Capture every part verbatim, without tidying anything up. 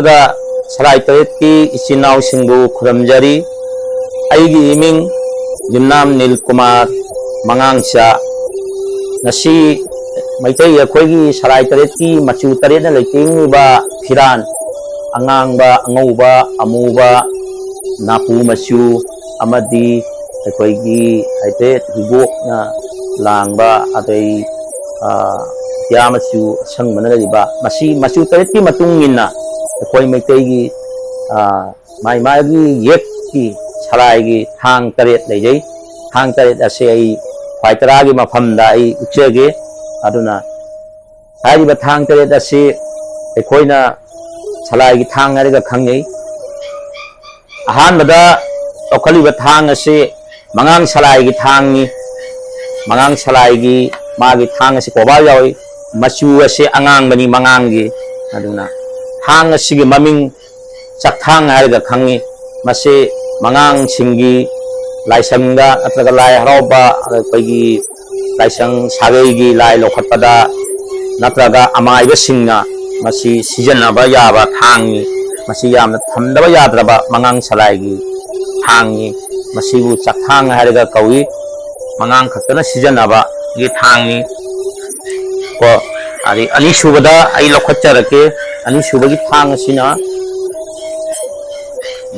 ꯗ ꯁꯂꯥꯏ ꯇꯔꯦꯠꯀꯤ ꯏꯆꯤꯟ ꯏꯅꯥꯎꯁꯤꯡꯕꯨ ꯈꯨꯔꯨꯝꯖꯔꯤ꯫ ꯑꯩꯒꯤ ꯏꯃꯤꯡ ꯌꯨꯝꯅꯥꯝ ꯅꯤꯜ ꯀꯨꯃꯥꯔ ꯃꯉꯥꯡꯆꯥ꯫ ꯉꯁꯤ ꯃꯩꯇꯩ ꯑꯩꯈꯣꯏꯒꯤ ꯁꯂꯥꯏ ꯇꯔꯦꯠꯀꯤ ꯃꯆꯨ ꯇꯔꯦꯠꯅ ꯂꯩꯇꯦꯡꯂꯤꯕ ꯐꯤꯔꯥꯟ, ꯑꯉꯥꯡꯕ, ꯑꯉꯧꯕ, ꯑꯃꯨꯕ, ꯅꯥꯄꯨ ꯃꯆꯨ ꯑꯃꯗꯤ ꯑꯩꯈꯣꯏꯒꯤ ꯍꯥꯏꯐꯦꯠ ꯍꯤꯒꯣꯛꯅ ꯂꯥꯡꯕ, ꯑꯗꯩ, ꯑ, ꯑꯇꯤꯌꯥ ꯃꯆꯨ ꯑꯁꯪꯕꯅ ꯂꯩꯔꯤꯕ, ꯃꯁꯤ ꯃꯆꯨ ꯇꯔꯦꯠꯀꯤ ꯃꯇꯨꯡ ꯏꯟꯅ ꯑꯩꯈꯣꯏ ꯃꯩꯇꯩꯒꯤ, ꯑ, ꯃꯥꯏ ꯃꯥꯒꯤ ꯌꯦꯛꯀꯤ ꯁꯂꯥꯏꯒꯤ ꯊꯥꯡ ꯇꯔꯦꯠ ꯂꯩꯖꯩ꯫ ꯊꯥꯡ ꯇꯔꯦꯠ ꯑꯁꯤ ꯑꯩ ꯈ꯭ꯋꯥꯏ ꯇꯔꯥꯒꯤ ꯃꯐꯝꯗ ꯑꯩ ꯎꯠꯆꯒꯦ꯫ ꯑꯗꯨꯅ ꯍꯥꯏꯔꯤꯕ ꯊꯥꯡ ꯇꯔꯦꯠ ꯑꯁꯤ ꯑꯩꯈꯣꯏꯅ ꯁꯂꯥꯏꯒꯤ ꯊꯥꯡ ꯍꯥꯏꯔꯒ ꯈꯪꯅꯩ꯫ ꯑꯍꯥꯟꯕꯗ ꯂꯧꯈꯠꯂꯤꯕ ꯊꯥꯡ ꯑꯁꯤ ꯃꯉꯥꯡ ꯁꯂꯥꯏꯒꯤ ꯊꯥꯡꯅꯤ꯫ ꯃꯉꯥꯡ ꯁꯂꯥꯏꯒꯤ ꯃꯥꯒꯤ ꯊꯥꯡ ꯑꯁꯤ ꯀꯣꯕꯥꯔ ꯌꯥꯎꯏ꯫ ꯃꯆꯨ ꯑꯁꯤ ꯑꯉꯥꯡꯕꯅꯤ, ꯃꯉꯥꯡꯒꯤ꯫ ꯑꯗꯨꯅ ꯊꯥꯡ ꯑꯁꯤꯒꯤ ꯃꯃꯤꯡ ꯆꯥꯛꯊꯥꯡ ꯍꯥꯏꯔꯒ ꯈꯪꯉꯤ꯫ ꯃꯁꯤ ꯃꯉꯥꯡꯁꯤꯡꯒꯤ ꯂꯥꯏꯁꯪꯗ ꯅꯠꯇ꯭ꯔꯒ ꯂꯥꯏ ꯍꯔꯥꯎꯕ, ꯑꯩꯈꯣꯏꯒꯤ ꯂꯥꯏꯁꯪ ꯁꯥꯒꯩꯒꯤ ꯂꯥꯏ ꯂꯧꯈꯠꯄꯗ ꯅꯠꯇ꯭ꯔꯒ ꯑꯃꯥꯏꯕꯁꯤꯡꯅ ꯃꯁꯤ ꯁꯤꯖꯤꯟꯅꯕ ꯌꯥꯕ ꯊꯥꯡꯅꯤ꯫ ꯃꯁꯤ ꯌꯥꯝꯅ ꯊꯝꯗꯕ ꯌꯥꯗ꯭ꯔꯕ ꯃꯉꯥꯡ ꯁꯂꯥꯏꯒꯤ ꯊꯥꯡꯅꯤ꯫ ꯃꯁꯤꯕꯨ ꯆꯥꯛꯊꯥꯡ ꯍꯥꯏꯔꯒ ꯀꯧꯏ꯫ ꯃꯉꯥꯡ ꯈꯛꯇꯅ ꯁꯤꯖꯤꯟꯅꯕꯒꯤ ꯊꯥꯡꯅꯤ꯫ ꯀꯣ, ꯑꯗꯩ ꯑꯅꯤꯁꯨꯕꯗ ꯑꯩ ꯂꯧꯈꯠꯆꯔꯛꯀꯦ꯫ ꯑꯅꯤꯁꯨꯕꯒꯤ ꯊꯥꯡ ꯑꯁꯤꯅ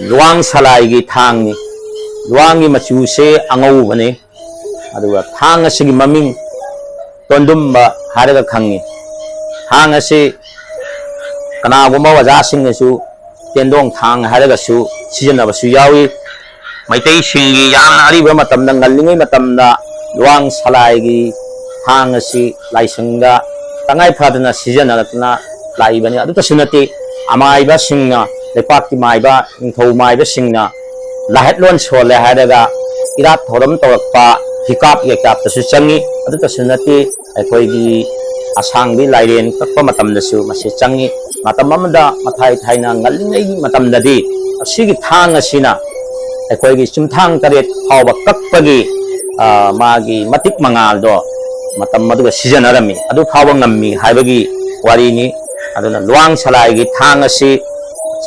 ꯂꯨꯋꯥꯡ ꯁꯂꯥꯏꯒꯤ ꯊꯥꯡꯅꯤ꯫ ꯂꯨꯋꯥꯡꯒꯤ ꯃꯆꯨꯁꯦ ꯑꯉꯧꯕꯅꯤ꯫ ꯑꯗꯨꯒ ꯊꯥꯡ ꯑꯁꯤꯒꯤ ꯃꯃꯤꯡ ꯇꯣꯟꯗꯨꯝꯕ ꯍꯥꯏꯔꯒ ꯈꯪꯉꯤ꯫ ꯊꯥꯡ ꯑꯁꯤ ꯀꯅꯥꯒꯨꯝꯕ ꯑꯣꯖꯥꯁꯤꯡꯅꯁꯨ ꯇꯦꯟꯗꯣꯡ ꯊꯥꯡ ꯍꯥꯏꯔꯒꯁꯨ ꯁꯤꯖꯤꯟꯅꯕꯁꯨ ꯌꯥꯎꯏ꯫ ꯃꯩꯇꯩꯁꯤꯡꯒꯤ ꯌꯥꯝꯅ ꯑꯔꯤꯕ ꯃꯇꯝꯗ, ꯉꯜꯂꯤꯉꯩ ꯃꯇꯝꯗ ꯂꯨꯋꯥꯡ ꯁꯂꯥꯏꯒꯤ ꯊꯥꯡ ꯑꯁꯤ ꯂꯥꯏꯁꯪꯗ ꯇꯉꯥꯏ ꯐꯗꯅ ꯁꯤꯖꯤꯟꯅꯔꯛꯇꯨꯅ ꯂꯥꯛꯏꯕꯅꯤ꯫ ꯑꯗꯨꯇꯁꯨ ꯅꯠꯇꯦ, ꯑꯃꯥꯏꯕꯁꯤꯡꯅ, ꯂꯩꯄꯥꯛꯀꯤ ꯃꯥꯏꯕ, ꯅꯤꯡꯊꯧ ꯃꯥꯏꯕꯁꯤꯡꯅ ꯂꯥꯏꯍꯠꯂꯣꯟ ꯁꯣꯜꯂꯦ ꯍꯥꯏꯔꯒ ꯏꯔꯥꯠ ꯊꯧꯔꯝ ꯇꯧꯔꯛꯄ, ꯍꯤꯀꯥꯞ ꯌꯩꯀꯥꯞꯇꯁꯨ ꯆꯪꯉꯤ꯫ ꯑꯗꯨꯇꯁꯨ ꯅꯠꯇꯦ, ꯑꯩꯈꯣꯏꯒꯤ ꯑꯁꯥꯡꯕꯤ ꯂꯥꯏꯔꯦꯟ ꯀꯛꯄ ꯃꯇꯝꯗꯁꯨ ꯃꯁꯤ ꯆꯪꯉꯤ꯫ ꯃꯇꯝ ꯑꯃꯗ ꯃꯊꯥꯏ ꯊꯥꯏꯅ ꯉꯜꯂꯤꯉꯩꯒꯤ ꯃꯇꯝꯗꯗꯤ ꯑꯁꯤꯒꯤ ꯊꯥꯡ ꯑꯁꯤꯅ ꯑꯩꯈꯣꯏꯒꯤ ꯆꯨꯝꯊꯥꯡ ꯇꯔꯦꯠ ꯐꯥꯎꯕ ꯀꯛꯄꯒꯤ, ꯑ, ꯃꯥꯒꯤ ꯃꯇꯤꯛ ꯃꯉꯥꯜꯗꯣ ꯃꯇꯝ ꯑꯗꯨꯒ ꯁꯤꯖꯤꯟꯅꯔꯝꯃꯤ, ꯑꯗꯨ ꯐꯥꯎꯕ ꯉꯝꯃꯤ ꯍꯥꯏꯕꯒꯤ ꯋꯥꯔꯤꯅꯤ꯫ ꯑꯗꯨꯅ ꯂꯨꯋꯥꯡ ꯁꯂꯥꯏꯒꯤ ꯊꯥꯡ ꯑꯁꯤ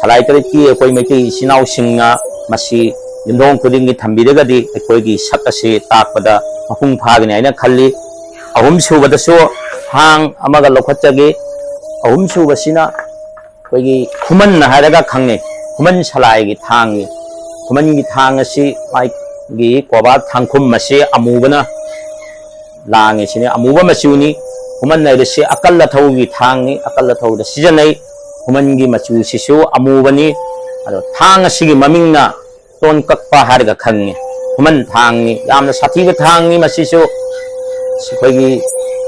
ꯁꯂꯥꯏ ꯇꯔꯦꯠꯀꯤ ꯑꯩꯈꯣꯏ ꯃꯩꯇꯩ ꯏꯆꯤꯟ ꯏꯅꯥꯎꯁꯤꯡꯅ ꯃꯁꯤ ꯌꯨꯝꯊꯣꯡ ꯈꯨꯗꯤꯡꯒꯤ ꯊꯝꯕꯤꯔꯒꯗꯤ ꯑꯩꯈꯣꯏꯒꯤ ꯁꯛ ꯑꯁꯤ ꯇꯥꯛꯄꯗ ꯃꯄꯨꯡ ꯐꯥꯒꯅꯤ ꯍꯥꯏꯅ ꯈꯜꯂꯤ꯫ ꯑꯍꯨꯝꯁꯨꯕꯗꯁꯨ ꯊꯥꯡ ꯑꯃꯒ ꯂꯧꯈꯠꯆꯒꯦ꯫ ꯑꯍꯨꯝꯁꯨꯕꯁꯤꯅ ꯑꯩꯈꯣꯏꯒꯤ ꯈꯨꯃꯟ ꯍꯥꯏꯔꯒ ꯈꯪꯅꯩ, ꯈꯨꯃꯟ ꯁꯂꯥꯏꯒꯤ ꯊꯥꯡꯅꯤ꯫ ꯈꯨꯃꯟꯒꯤ ꯊꯥꯡ ꯑꯁꯤ ꯃꯥꯒꯤ ꯀꯣꯕꯥ ꯊꯥꯡꯈꯨꯝ ꯑꯁꯤ ꯑꯃꯨꯕꯅ ꯂꯥꯡꯉꯤ ꯁꯤꯅꯤ, ꯑꯃꯨꯕ ꯃꯆꯨꯅꯤ꯫ ꯈꯨꯃꯟ ꯍꯥꯏꯕꯁꯤ ꯑꯀꯜ ꯑꯊꯧꯒꯤ ꯊꯥꯡꯅꯤ, ꯑꯀꯜ ꯑꯊꯧꯗ ꯁꯤꯖꯤꯟꯅꯩ꯫ ꯈꯨꯃꯟꯒꯤ ꯃꯆꯨꯁꯤꯁꯨ ꯑꯃꯨꯕꯅꯤ꯫ ꯑꯗꯣ ꯊꯥꯡ ꯑꯁꯤꯒꯤ ꯃꯃꯤꯡꯅ ꯇꯣꯟ ꯀꯛꯄ ꯍꯥꯏꯔꯒ ꯈꯪꯉꯤ꯫ ꯈꯨꯃꯟ ꯊꯥꯡꯅꯤ, ꯌꯥꯝꯅ ꯁꯥꯊꯤꯕ ꯊꯥꯡꯅꯤ꯫ ꯃꯁꯤꯁꯨ ꯑꯩꯈꯣꯏꯒꯤ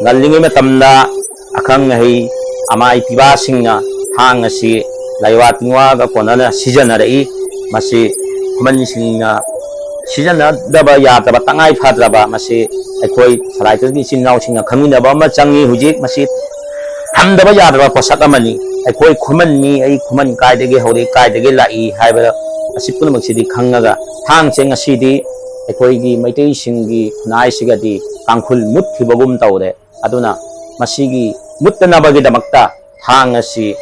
ꯉꯜꯂꯤꯉꯩ ꯃꯇꯝꯗ ꯑꯈꯪ ꯑꯍꯩ ꯑꯃꯥꯏ ꯄꯤꯕꯥꯁꯤꯡꯅ ꯊꯥꯡ ꯑꯁꯤ ꯂꯥꯏꯋꯥ ꯇꯤꯟꯋꯥꯒ ꯀꯣꯟꯅꯅ ꯁꯤꯖꯤꯟꯅꯔꯛꯏ꯫ ꯃꯁꯤ ꯈꯨꯃꯟꯁꯤꯡꯅ ꯁꯤꯖꯤꯟꯅꯗꯕ ꯌꯥꯗ꯭ꯔꯕ, ꯇꯉꯥꯏ ꯐꯗ꯭ꯔꯕ, ꯃꯁꯤ ꯑꯩꯈꯣꯏ ꯁꯂꯥꯏꯇꯒꯤ ꯏꯆꯤꯟ ꯏꯅꯥꯎꯁꯤꯡꯅ ꯈꯪꯃꯤꯟꯅꯕ ꯑꯃ ꯆꯪꯉꯤ꯫ ꯍꯧꯖꯤꯛ ꯃꯁꯤ ꯊꯝꯗꯕ ꯌꯥꯗ꯭ꯔꯕ ꯄꯣꯠꯁꯛ ꯑꯃꯅꯤ꯫ ꯑꯩꯈꯣꯏ ꯈꯨꯃꯟꯅꯤ, ꯑꯩ ꯈꯨꯃꯟ ꯀꯥꯏꯗꯒꯤ ꯍꯧꯔꯛꯏ, ꯀꯥꯏꯗꯒꯤ ꯂꯥꯛꯏ ꯍꯥꯏꯕ ꯑꯁꯤ ꯄꯨꯝꯅꯃꯛꯁꯤꯗꯤ ꯈꯪꯉꯒ ꯊꯥꯡꯁꯦ ꯉꯁꯤꯗꯤ ꯑꯩꯈꯣꯏꯒꯤ ꯃꯩꯇꯩꯁꯤꯡꯒꯤ ꯈꯨꯟꯅꯥꯏꯁꯤꯒꯗꯤ ꯇꯥꯡꯈꯨꯜ ꯃꯨꯠꯈꯤꯕꯒꯨꯝ ꯇꯧꯔꯦ꯫ ꯑꯗꯨꯅ ꯃꯁꯤꯒꯤ ꯃꯨꯠꯇꯅꯕꯒꯤꯗꯃꯛꯇ ꯊꯥꯡ ꯑꯁꯤ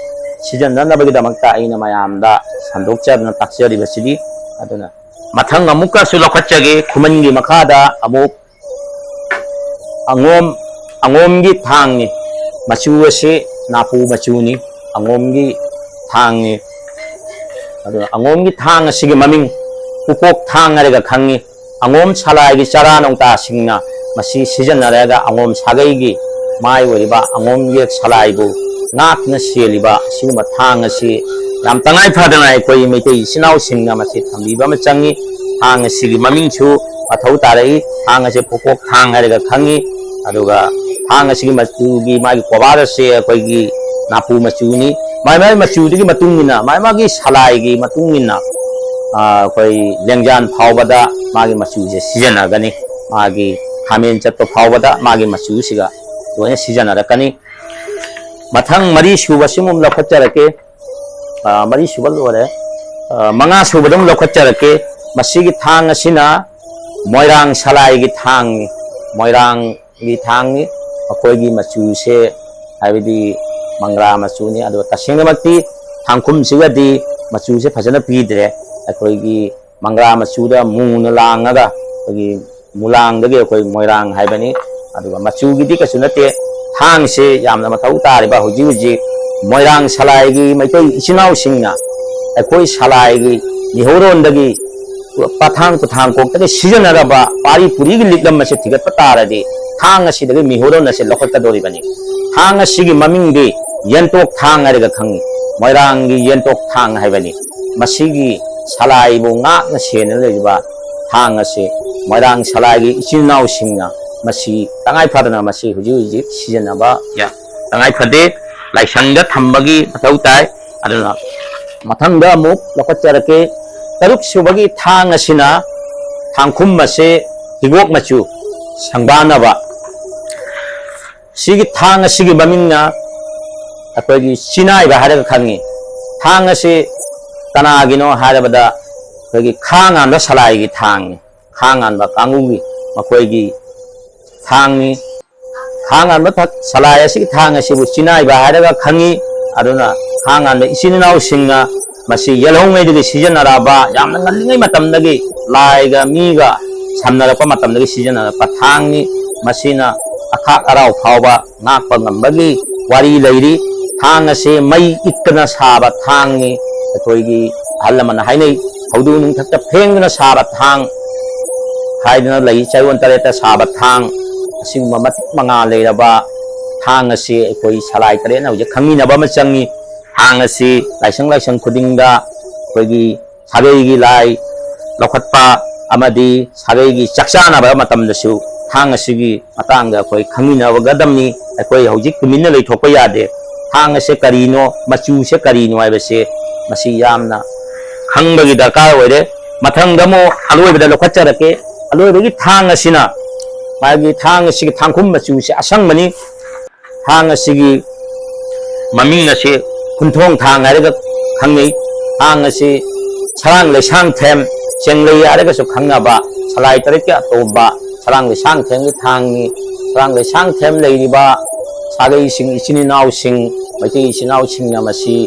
ꯁꯤꯖꯤꯟꯅꯅꯕꯒꯤꯗꯃꯛꯇ ꯑꯩꯅ ꯃꯌꯥꯝꯗ ꯁꯟꯗꯣꯛꯆꯗꯨꯅ ꯇꯥꯛꯆꯔꯤꯕꯁꯤꯅꯤ꯫ ꯑꯗꯨꯅ ꯃꯊꯪ ꯑꯃꯨꯛꯀꯁꯨ ꯂꯧꯈꯠꯆꯒꯦ꯫ ꯈꯨꯃꯟꯒꯤ ꯃꯈꯥꯗ ꯑꯃꯨꯛ ꯑꯉꯣꯝ, ꯑꯉꯣꯝꯒꯤ ꯊꯥꯡꯅꯤ꯫ ꯃꯆꯨ ꯑꯁꯤ ꯅꯥꯄꯨ ꯃꯆꯨꯅꯤ꯫ ꯑꯉꯣꯝꯒꯤ ꯊꯥꯡꯅꯤ꯫ ꯑꯗꯨꯅ ꯑꯉꯣꯝꯒꯤ ꯊꯥꯡ ꯑꯁꯤꯒꯤ ꯃꯃꯤꯡ ꯄꯨꯀꯣꯛ ꯊꯥꯡ ꯍꯥꯏꯔꯒ ꯈꯪꯉꯤ꯫ ꯑꯉꯣꯝ ꯁꯂꯥꯏꯒꯤ ꯆꯔꯥ ꯅꯧꯇꯥꯁꯤꯡꯅ ꯃꯁꯤ ꯁꯤꯖꯤꯟꯅꯔꯒ ꯑꯉꯣꯝ ꯁꯥꯒꯩꯒꯤ ꯃꯥꯏ ꯑꯣꯏꯔꯤꯕ ꯑꯉꯣꯝ ꯌꯦꯛ ꯁꯂꯥꯏꯕꯨ ꯉꯥꯛꯅ ꯁꯦꯜꯂꯤꯕ ꯑꯁꯤꯒꯨꯝꯕ ꯊꯥꯡ ꯑꯁꯤ ꯌꯥꯝ ꯇꯉꯥꯏ ꯐꯗꯅ ꯑꯩꯈꯣꯏ ꯃꯩꯇꯩ ꯏꯆꯤꯟ ꯏꯅꯥꯎꯁꯤꯡꯅ ꯃꯁꯤ ꯊꯝꯕꯤꯕ ꯑꯃ ꯆꯪꯉꯤ꯫ ꯊꯥꯡ ꯑꯁꯤꯒꯤ ꯃꯃꯤꯡꯁꯨ ꯃꯊꯧ ꯇꯥꯔꯛꯏ꯫ ꯊꯥꯡ ꯑꯁꯦ ꯄꯨꯀꯣꯛ ꯊꯥꯡ ꯍꯥꯏꯔꯒ ꯈꯪꯉꯤ꯫ ꯑꯗꯨꯒ ꯊꯥꯡ ꯑꯁꯤꯒꯤ ꯃꯆꯨꯒꯤ ꯃꯥꯒꯤ ꯀꯣꯕꯥꯔ ꯑꯁꯦ ꯑꯩꯈꯣꯏꯒꯤ ꯅꯥꯄꯨ ꯃꯆꯨꯅꯤ꯫ ꯃꯥꯏ ꯃꯥꯏ ꯃꯆꯨꯗꯨꯒꯤ ꯃꯇꯨꯡ ꯏꯟꯅ, ꯃꯥꯏ ꯃꯥꯒꯤ ꯁꯂꯥꯏꯒꯤ ꯃꯇꯨꯡ ꯏꯟꯅ, ꯑ, ꯑꯩꯈꯣꯏ ꯂꯦꯡꯖꯥꯟ ꯐꯥꯎꯕꯗ ꯃꯥꯒꯤ ꯃꯆꯨꯁꯦ ꯁꯤꯖꯤꯟꯅꯒꯅꯤ꯫ ꯃꯥꯒꯤ ꯈꯥꯃꯦꯟ ꯆꯠꯄ ꯐꯥꯎꯕꯗ ꯃꯥꯒꯤ ꯃꯆꯨꯁꯤꯒ ꯂꯣꯏꯅ ꯁꯤꯖꯤꯟꯅꯔꯛꯀꯅꯤ꯫ ꯃꯊꯪ ꯃꯔꯤ ꯁꯨꯕꯁꯤꯃꯨꯛ ꯂꯧꯈꯠꯆꯔꯛꯀꯦ꯫ ꯑ, ꯃꯔꯤ ꯁꯨꯕ ꯂꯣꯏꯔꯦ꯫ ꯑ, ꯃꯉꯥ ꯁꯨꯕꯗ ꯑꯃꯨꯛ ꯂꯧꯈꯠꯆꯔꯛꯀꯦ꯫ ꯃꯁꯤꯒꯤ ꯊꯥꯡ ꯑꯁꯤꯅ ꯃꯣꯏꯔꯥꯡ ꯁꯂꯥꯏꯒꯤ ꯊꯥꯡꯅꯤ꯫ ꯃꯣꯏꯔꯥꯡꯒꯤ ꯊꯥꯡꯅꯤ꯫ ꯃꯈꯣꯏꯒꯤ ꯃꯆꯨꯁꯦ, ꯍꯥꯏꯕꯗꯤ ꯃꯪꯒ꯭ꯔꯥ ꯃꯆꯨꯅꯤ꯫ ꯑꯗꯣ ꯇꯁꯦꯡꯅꯃꯛꯇꯤ ꯊꯥꯡꯈꯨꯝꯁꯤꯒꯗꯤ ꯃꯆꯨꯁꯦ ꯐꯖꯅ ꯄꯤꯗ꯭ꯔꯦ꯫ ꯑꯩꯈꯣꯏꯒꯤ ꯃꯪꯒ꯭ꯔꯥ ꯃꯆꯨꯗ ꯃꯨꯅ ꯂꯥꯡꯉꯒ ꯑꯩꯈꯣꯏꯒꯤ ꯃꯨꯂꯥꯡꯗꯒꯤ ꯑꯩꯈꯣꯏ ꯃꯣꯏꯔꯥꯡ ꯍꯥꯏꯕꯅꯤ꯫ ꯑꯗꯨꯒ ꯃꯆꯨꯒꯤꯗꯤ ꯀꯩꯁꯨ ꯅꯠꯇꯦ, ꯊꯥꯡꯁꯦ ꯌꯥꯝꯅ ꯃꯊꯧ ꯇꯥꯔꯤꯕ ꯍꯧꯖꯤꯛ ꯍꯧꯖꯤꯛ ꯃꯣꯏꯔꯥꯡ ꯁꯂꯥꯏꯒꯤ ꯃꯩꯇꯩ ꯏꯆꯤꯟ ꯏꯅꯥꯎꯁꯤꯡꯅ ꯑꯩꯈꯣꯏ ꯁꯂꯥꯏꯒꯤ ꯃꯤꯍꯧꯔꯣꯟꯗꯒꯤ ꯄꯊꯥꯡ ꯄꯨꯊꯥꯡ ꯀꯣꯛꯇꯒꯤ ꯁꯤꯖꯤꯟꯅꯔꯕ ꯄꯥꯔꯤ ꯄꯨꯔꯤꯒꯤ ꯂꯤꯛꯂꯝ ꯑꯁꯦ ꯊꯤꯒꯠꯄ ꯇꯥꯔꯗꯤ ꯊꯥꯡ ꯑꯁꯤꯗꯒꯤ ꯃꯤꯍꯧꯔꯣꯟ ꯑꯁꯦ ꯂꯧꯈꯠꯀꯗꯧꯔꯤꯕꯅꯤ꯫ ꯊꯥꯡ ꯑꯁꯤꯒꯤ ꯃꯃꯤꯡꯗꯤ ꯌꯦꯟꯇꯣꯛ ꯊꯥꯡ ꯍꯥꯏꯔꯒ ꯈꯪꯉꯤ꯫ ꯃꯣꯏꯔꯥꯡꯒꯤ ꯌꯦꯟꯇꯣꯛ ꯊꯥꯡ ꯍꯥꯏꯕꯅꯤ꯫ ꯃꯁꯤꯒꯤ ꯁꯂꯥꯏꯕꯨ ꯉꯥꯛꯅ ꯁꯦꯟꯅ ꯂꯩꯔꯤꯕ ꯊꯥꯡ ꯑꯁꯤ ꯃꯣꯏꯔꯥꯡ ꯁꯂꯥꯏꯒꯤ ꯏꯆꯤꯟ ꯏꯅꯥꯎꯁꯤꯡꯅ ꯃꯁꯤ ꯇꯉꯥꯏ ꯐꯗꯅ ꯃꯁꯤ ꯍꯧꯖꯤꯛ ꯍꯧꯖꯤꯛ ꯁꯤꯖꯤꯟꯅꯕ ꯌꯥ-, ꯇꯉꯥꯏ ꯐꯗꯦ, ꯂꯥꯏꯁꯪꯗ ꯊꯝꯕꯒꯤ ꯃꯊꯧ ꯇꯥꯏ꯫ ꯑꯗꯨꯅ ꯃꯊꯪꯗ ꯑꯃꯨꯛ ꯂꯧꯈꯠꯆꯔꯛꯀꯦ꯫ ꯇꯔꯨꯛ ꯁꯨꯕꯒꯤ ꯊꯥꯡ ꯑꯁꯤꯅ ꯊꯥꯡꯈꯨꯝ ꯑꯁꯤ ꯍꯤꯒꯣꯛ ꯃꯆꯨ ꯁꯪꯕꯥꯅꯕ꯫ ꯁꯤꯒꯤ ꯊꯥꯡ ꯑꯁꯤꯒꯤ ꯃꯃꯤꯡꯅ ꯑꯩꯈꯣꯏꯒꯤ ꯆꯤꯅꯥꯏꯕ ꯍꯥꯏꯔꯒ ꯈꯪꯉꯤ꯫ ꯊꯥꯡ ꯑꯁꯤ ꯀꯅꯥꯒꯤꯅꯣ ꯍꯥꯏꯔꯕꯗ ꯑꯩꯈꯣꯏꯒꯤ ꯈꯥ ꯉꯥꯟꯕ ꯁꯂꯥꯏꯒꯤ ꯊꯥꯡꯅꯤ꯫ ꯈꯥ ꯉꯥꯟꯕ ꯀꯥꯡꯕꯨꯒꯤ ꯃꯈꯣꯏꯒꯤ ꯊꯥꯡꯅꯤ꯫ ꯈꯥ ꯉꯥꯟꯕ ꯊ-, ꯁꯂꯥꯏ ꯑꯁꯤꯒꯤ ꯊꯥꯡ ꯑꯁꯤꯕꯨ ꯆꯤꯅꯥꯏꯕ ꯍꯥꯏꯔꯒ ꯈꯪꯉꯤ꯫ ꯑꯗꯨꯅ ꯈꯥ ꯉꯥꯟꯕ ꯏꯆꯤꯟ ꯏꯅꯥꯎꯁꯤꯡꯅ ꯃꯁꯤ ꯌꯦꯜꯍꯧꯉꯩꯗꯒꯤ ꯁꯤꯖꯤꯟꯅꯔꯛꯑꯕ, ꯌꯥꯝꯅ ꯉꯜꯂꯤꯉꯩ ꯃꯇꯝꯗꯒꯤ ꯂꯥꯏꯒ ꯃꯤꯒ ꯁꯝꯅꯔꯛꯄ ꯃꯇꯝꯗꯒꯤ ꯁꯤꯖꯤꯟꯅꯔꯛꯄ ꯊꯥꯡꯅꯤ꯫ ꯃꯁꯤꯅ ꯑꯈꯥꯛ ꯑꯔꯥꯎ ꯐꯥꯎꯕ ꯉꯥꯛꯄ ꯉꯝꯕꯒꯤ ꯋꯥꯔꯤ ꯂꯩꯔꯤ꯫ ꯊꯥꯡ ꯑꯁꯤ ꯃꯩ ꯏꯛꯇꯅ ꯁꯥꯕ ꯊꯥꯡꯅꯤ꯫ ꯑꯩꯈꯣꯏꯒꯤ ꯑꯍꯜ ꯂꯃꯟꯅ ꯍꯥꯏꯅꯩ, ꯍꯧꯗꯣꯡ ꯅꯨꯡꯊꯛꯇ ꯐꯦꯡꯗꯨꯅ ꯁꯥꯕ ꯊꯥꯡ ꯍꯥꯏꯗꯨꯅ ꯂꯩ꯫ ꯆꯌꯣꯜ ꯇꯔꯦꯠꯇ ꯁꯥꯕ ꯊꯥꯡ, ꯑꯁꯤꯒꯨꯝꯕ ꯃꯇꯤꯛ ꯃꯉꯥ ꯂꯩꯔꯕ ꯊꯥꯡ ꯑꯁꯤ ꯑꯩꯈꯣꯏ ꯁꯂꯥꯏ ꯇꯔꯦꯠꯅ ꯍꯧꯖꯤꯛ ꯈꯪꯃꯤꯟꯅꯕ ꯑꯃ ꯆꯪꯉꯤ꯫ ꯊꯥꯡ ꯑꯁꯤ ꯂꯥꯏꯁꯪ ꯂꯥꯏꯁꯪ ꯈꯨꯗꯤꯡꯗ ꯑꯩꯈꯣꯏꯒꯤ ꯁꯥꯒꯩꯒꯤ ꯂꯥꯏ ꯂꯧꯈꯠꯄ ꯑꯃꯗꯤ ꯁꯥꯒꯩꯒꯤ ꯆꯥꯛ ꯆꯥꯅꯕ ꯃꯇꯝꯗꯁꯨ ꯊꯥꯡ ꯑꯁꯤꯒꯤ ꯃꯇꯥꯡꯗ ꯑꯩꯈꯣꯏ ꯈꯪꯃꯤꯟꯅꯒꯗꯕꯅꯤ꯫ ꯑꯩꯈꯣꯏ ꯍꯧꯖꯤꯛ ꯇꯨꯃꯤꯟꯅ ꯂꯩꯊꯣꯛꯄ ꯌꯥꯗꯦ꯫ ꯊꯥꯡ ꯑꯁꯦ ꯀꯔꯤꯅꯣ, ꯃꯆꯨꯁꯦ ꯀꯔꯤꯅꯣ ꯍꯥꯏꯕꯁꯦ ꯃꯁꯤ ꯌꯥꯝꯅ ꯈꯪꯕꯒꯤ ꯗꯔꯀꯥꯔ ꯑꯣꯏꯔꯦ꯫ ꯃꯊꯪꯗ ꯑꯃꯨꯛ ꯑꯂꯣꯏꯕꯗ ꯂꯧꯈꯠꯆꯔꯛꯀꯦ꯫ ꯑꯂꯣꯏꯕꯒꯤ ꯊꯥꯡ ꯑꯁꯤꯅ ꯃꯥꯒꯤ ꯊꯥꯡ ꯑꯁꯤꯒꯤ ꯊꯥꯡꯈꯨꯝ ꯃꯆꯨꯁꯦ ꯑꯁꯪꯕꯅꯤ꯫ ꯊꯥꯡ ꯑꯁꯤꯒꯤ ꯃꯃꯤꯡ ꯑꯁꯤ ꯀꯨꯟꯊꯣꯡ ꯊꯥꯡ ꯍꯥꯏꯔꯒ ꯈꯪꯅꯩ꯫ ꯊꯥꯡ ꯑꯁꯤ ꯁꯔꯥꯡ ꯂꯩꯁꯥꯡꯊꯦꯝ, ꯆꯦꯡꯂꯩ ꯍꯥꯏꯔꯒꯁꯨ ꯈꯪꯅꯕ ꯁꯂꯥꯏ ꯇꯔꯦꯠꯀꯤ ꯑꯇꯣꯝꯕ ꯁꯔꯥꯡ ꯂꯩꯁꯥꯡꯊꯦꯝꯒꯤ ꯊꯥꯡꯅꯤ꯫ ꯁꯔꯥꯡ ꯂꯩꯁꯥꯡꯊꯦꯝ ꯂꯩꯔꯤꯕ ꯁꯥꯒꯩꯁꯤꯡ, ꯏꯆꯤꯟ ꯏꯅꯥꯎꯁꯤꯡ ꯃꯩꯇꯩ ꯏꯆꯤꯟ ꯏꯅꯥꯎꯁꯤꯡꯅ ꯃꯁꯤ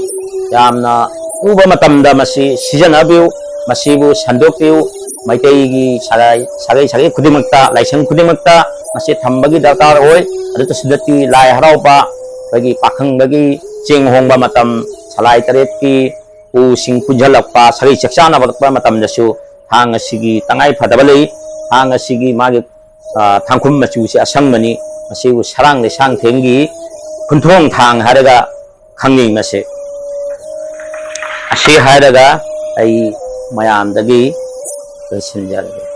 ꯌꯥꯝꯅ ꯎꯕ ꯃꯇꯝꯗ ꯃꯁꯤ ꯁꯤꯖꯤꯟꯅꯕꯤꯌꯨ, ꯃꯁꯤꯕꯨ ꯁꯟꯗꯣꯛꯄꯤꯌꯨ꯫ ꯃꯩꯇꯩꯒꯤ ꯁꯥꯒꯩ, ꯁꯥꯒꯩ, ꯁꯥꯒꯩ ꯈꯨꯗꯤꯡꯃꯛꯇ, ꯂꯥꯏꯁꯪ ꯈꯨꯗꯤꯡꯃꯛꯇ ꯃꯁꯤ ꯊꯝꯕꯒꯤ ꯗꯔꯀꯥꯔ ꯑꯣꯏ꯫ ꯑꯗꯨꯇꯁꯨ ꯅꯠꯇꯦ, ꯂꯥꯏ ꯍꯔꯥꯎꯕ, ꯑꯩꯈꯣꯏꯒꯤ ꯄꯥꯈꯪꯕꯒꯤ ꯆꯦꯡ ꯍꯣꯡꯕ ꯃꯇꯝ, ꯁꯂꯥꯏ ꯇꯔꯦꯠꯀꯤ ꯎꯁꯤꯡ ꯄꯨꯟꯁꯤꯜꯂꯛꯄ, ꯁꯥꯒꯩ ꯆꯥꯛ ꯆꯥꯅꯕ ꯃꯇꯝꯗꯁꯨ ꯊꯥꯡ ꯑꯁꯤꯒꯤ ꯇꯉꯥꯏ ꯐꯗꯕ ꯂꯩ꯫ ꯊꯥꯡ ꯑꯁꯤꯒꯤ ꯃꯥꯒꯤ, ꯑ, ꯊꯥꯡꯈꯨꯝ ꯃꯆꯨꯁꯦ ꯑꯁꯪꯕꯅꯤ꯫ ꯃꯁꯤꯕꯨ ꯁꯔꯥꯡ ꯂꯩꯁꯥꯡꯊꯦꯝꯒꯤ ꯈꯨꯟꯊꯣꯡ ꯊꯥꯡ ꯍꯥꯏꯔꯒ ꯈꯪꯅꯩ꯫ ꯃꯁꯤ, ꯑꯁꯤ ꯍꯥꯏꯔꯒ ꯑꯩ ꯃꯌꯥꯝꯗꯒꯤ ꯂꯣꯏꯁꯤꯟꯖꯔꯒꯦ꯫